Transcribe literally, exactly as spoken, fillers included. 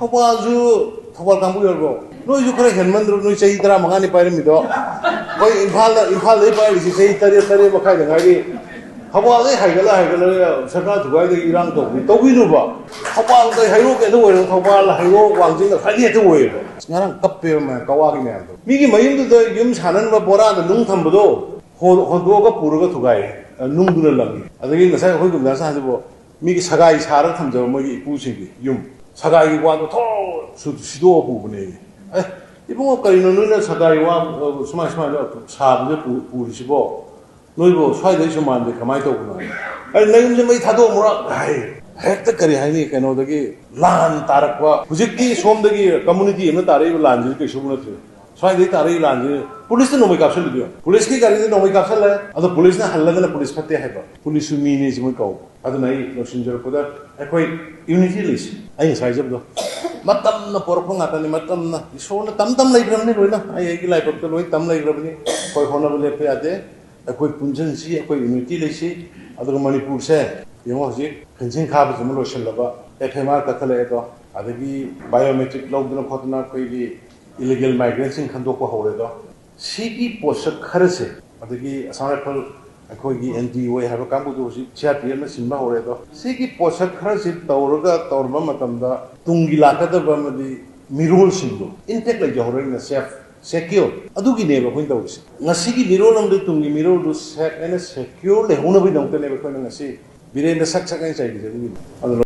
ꯊꯧꯕꯥꯜꯁꯨ, ꯊꯧꯕꯥꯜ ꯀꯥꯡꯕꯨ ꯌꯧꯔꯕꯣ? ꯅꯣꯏꯁꯨ ꯈꯔ ꯍꯦꯟꯃꯟꯗ꯭ꯔꯣ? ꯅꯣꯏ ꯆꯍꯤ ꯇꯔꯥꯃꯉꯥꯅꯤ ꯄꯥꯏꯔꯝꯃꯤꯗꯣ꯫ ꯑꯩꯈꯣꯏ ꯏꯝꯐꯥꯜꯗ, ꯏꯝꯐꯥꯜꯗꯩ ꯄꯥꯏꯔꯤꯁꯤ ꯆꯍꯤ ꯇꯔꯦꯠ, ꯇꯔꯦꯠ ꯃꯈꯥꯏꯗ ꯉꯥꯏꯔꯤ꯫ ꯊꯧꯕꯥꯜꯗꯩ ꯍꯥꯏꯒꯠꯂ, ꯍꯥꯏꯒꯠꯂꯒ ꯁꯔꯀꯥꯔ ꯊꯨꯒꯥꯏꯗꯒꯤ ꯏꯔꯥꯡ ꯇꯧꯕꯤ-, ꯇꯧꯕꯤꯅꯨꯕ꯫ ꯊꯧꯕꯥꯜꯗ ꯍꯩꯔꯣꯛ ꯀꯩꯗ ꯑꯣꯏꯔꯣ, ꯊꯧꯕꯥꯜ, ꯍꯩꯔꯣꯛ, ꯋꯥꯡꯖꯤꯡꯗ ꯈ꯭ꯋꯥꯏꯗꯒꯤ ꯍꯦꯛꯇ ꯑꯣꯏꯌꯦꯕ꯫ ꯑꯁ, ꯉꯔꯥꯡ ꯀꯞꯄꯦꯕ ꯃꯌꯥꯝ, ꯀꯋꯥꯒꯤ ꯃꯌꯥꯝꯗꯣ꯫ ꯃꯤꯒꯤ ꯃꯌꯨꯝꯗꯨꯗ ꯌꯨꯝ ꯁꯥꯅꯅꯕ ꯕꯣꯔꯥꯗ ꯅꯨꯡ ꯊꯝꯕꯗꯣ ꯍꯣ-, ꯍꯣꯟꯗꯣꯛꯑꯒ ꯄꯨꯔꯒ ꯊꯨꯒꯥꯏꯌꯦ꯫ ꯑ, ꯅꯨꯡꯗꯨꯅ ꯂꯪꯉꯤ꯫ ꯑꯗꯒꯤ ꯉꯁꯥꯏ ꯑꯩꯈꯣꯏ ꯒꯨꯟꯗꯥ ꯁꯥꯍꯟꯁꯤꯕꯨ ꯃꯤꯒꯤ ꯁꯒꯥꯏ ꯁꯥꯔꯒ ꯊꯝꯖꯕ ꯃꯣꯏꯒꯤ ꯏꯄꯨꯁꯤꯡꯒꯤ ꯌꯨꯝ꯫ ꯁꯒꯥꯏꯒꯤ ꯋꯥꯗꯣ ꯊꯣꯛ ꯁꯨ-, ꯁꯤꯗꯣꯛꯑ ꯄꯨꯕꯅꯦ꯫ "ꯑꯦ, ꯏꯕꯨꯡꯉꯣ, ꯀꯔꯤꯅꯣ ꯅꯣꯏꯅ ꯁꯒꯥꯏ ꯋꯥ, ꯑ, ꯁꯨꯃꯥꯏ, ꯁꯨꯃꯥꯏꯅ ꯁꯥꯕꯁꯦ ꯄꯨ-, ꯄꯨꯔꯤꯁꯤꯕꯣ? ꯅꯣꯏꯕꯨ ꯁ꯭ꯋꯥꯏꯗꯩꯁꯨ ꯃꯥꯟꯗꯦ, ꯀꯃꯥꯏꯅ ꯇꯧꯕꯅꯣ?" ꯍꯥꯏ꯫ "ꯑꯩ ꯅꯌꯨꯝꯁꯦ ꯃꯩ ꯊꯥꯗꯣꯛꯑꯝꯃꯨꯔꯥ?" ꯍꯥꯏ꯫ ꯍꯦꯛꯇ ꯀꯔꯤ ꯍꯥꯏꯅꯤ, ꯀꯩꯅꯣꯗꯒꯤ ꯂꯥꯟ ꯇꯥꯔꯛꯄ, ꯍꯧꯖꯤꯛꯇꯤ ꯁꯣꯝꯗꯒꯤ ꯀꯝꯃꯨꯅꯤꯇꯤ ꯑꯃꯅ ꯇꯥꯔꯛꯏꯕ ꯂꯥꯟꯁꯤꯗꯤ ꯀꯩꯁꯨꯕꯨ ꯅꯠꯇ꯭ꯔꯦ꯫ ꯁ꯭ꯋꯥꯏꯗꯩ ꯇꯥꯔꯛꯏ ꯂꯥꯟꯁꯤ ꯄꯨꯂꯤꯁꯅ ꯅꯣꯡꯃꯩ ꯀꯥꯞꯁꯤꯜꯂꯤꯗꯣ ꯌꯦꯡꯉꯣ꯫ ꯄꯨꯂꯤꯁꯀꯤ ꯒꯥꯔꯤꯗ ꯅꯣꯡꯃꯩ ꯀꯥꯞꯁꯤꯜꯂꯦ, ꯑꯗꯣ ꯄꯨꯂꯤꯁꯅ ꯍꯜꯂꯒꯅ ꯄꯨꯂꯤꯁ ꯐꯠꯇꯦ ꯍꯥꯏꯕ꯫ ꯄꯨꯂꯤꯁꯁꯨ ꯃꯤꯅꯤ ꯁꯤ ꯃꯣꯏ ꯀꯧꯕ꯫ ꯑꯗꯨꯅ ꯑꯩ ꯂꯣꯏꯁꯤꯟꯖꯔꯛꯄꯗ ꯑꯩꯈꯣꯏ ꯌꯨꯅꯤꯇꯤ ꯂꯩꯁꯤ꯫ ꯑꯩ ꯉꯁꯥꯏ ꯍꯥꯏꯖꯕꯗꯣ ꯃꯇꯝꯅ ꯄꯣꯔꯛꯄ ꯉꯥꯛꯇꯅꯤ, ꯃꯇꯝꯅ꯫ ꯏꯁꯣꯔꯅ ꯇꯝ ꯇꯝ ꯂꯩꯈ꯭ꯔꯕꯅꯤ ꯂꯣꯏꯅ꯫ ꯑꯩ ꯑꯩꯒꯤ ꯂꯥꯏꯕꯛꯇ ꯂꯣꯏ ꯇꯝ ꯂꯩꯈ꯭ꯔꯕꯅꯤ꯫ ꯑꯩꯈꯣꯏ ꯍꯣꯠꯅꯕ ꯂꯦꯞꯄ ꯌꯥꯗꯦ꯫ ꯑꯩꯈꯣꯏ ꯄꯨꯟꯁꯤꯟꯁꯤ, ꯑꯩꯈꯣꯏ ꯌꯨꯅꯤꯇꯤ ꯂꯩꯁꯤ꯫ ꯑꯗꯨꯒ ꯃꯅꯤꯄꯨꯔꯁꯦ ꯌꯦꯡꯉꯣ, ꯍꯧꯖꯤꯛ ꯐꯦꯟꯁꯤꯡ ꯈꯥꯕꯁꯤꯃ ꯂꯣꯏꯁꯤꯜꯂꯕ, ꯑꯦꯐ ꯑꯥꯏ ꯑꯥꯔ ꯀꯛꯊꯠꯂꯛꯑꯦꯗꯣ, ꯑꯗꯒꯤ ꯕꯥꯏꯑꯣꯃꯦꯇ꯭ꯔꯤꯛ ꯂꯧꯗꯅ ꯈꯣꯠꯇꯅ ꯑꯩꯈꯣꯏꯒꯤ ꯏꯂꯤꯒꯦꯜ ꯃꯥꯏꯒ꯭ꯔꯦꯟꯁꯤꯡ ꯈꯟꯗꯣꯛꯄ ꯍꯧꯔꯦꯗꯣ꯫ ꯁꯤꯒꯤ ꯄꯣꯠꯁꯛ ꯈꯔꯁꯦ, ꯑꯗꯒꯤ ꯑꯁꯥꯝ ꯔꯥꯏꯐꯜ, ꯑꯩꯈꯣꯏꯒꯤ ꯑꯦꯟ ꯗꯤ ꯑꯣ ꯑꯦ ꯍꯥꯏꯕ ꯀꯥꯡꯕꯨꯗꯨ ꯍꯧꯖꯤꯛ ꯁꯤ ꯑꯥꯔ ꯄꯤ ꯑꯦꯐꯅ ꯁꯤꯟꯕ ꯍꯧꯔꯦ꯫ ꯑꯗꯣ ꯁꯤꯒꯤ ꯄꯣꯠꯁꯛ ꯈꯔꯁꯤ ꯇꯧꯔꯒ, ꯇꯧꯔꯕ ꯃꯇꯝꯗ ꯇꯨꯡꯒꯤ ꯂꯥꯛꯀꯗꯕ ꯑꯃꯗꯤ ꯃꯤꯔꯣꯜꯁꯤꯡꯗꯣ ꯏꯟꯇꯦꯛ ꯂꯩꯖꯍꯧꯔꯅꯤꯅ, ꯁꯦꯐ, ꯁꯦꯀ꯭ꯌꯣꯔ, ꯑꯗꯨꯒꯤꯅꯦꯕ ꯑꯩꯈꯣꯏꯅ ꯇꯧꯔꯤꯁꯦ꯫ ꯉꯁꯤꯒꯤ ꯃꯤꯔꯣꯜ ꯑꯃꯗꯤ ꯇꯨꯡꯒꯤ ꯃꯤꯔꯣꯜꯗꯨ ꯁꯦꯐ ꯑꯦꯟ ꯁꯦꯀ꯭ꯌꯣꯔ ꯂꯩꯍꯧꯅꯕꯒꯤꯗꯃꯛꯇꯅꯦꯕ ꯑꯩꯈꯣꯏꯅ ꯉꯁꯤ ꯕꯤꯔꯦꯟꯗ ꯁꯛ ꯁꯛ ꯍꯥꯏꯅ ꯆꯩꯔꯤꯁꯦ꯫ ꯑꯗꯨꯒꯤꯅꯤ꯫ ꯑꯗꯨꯅ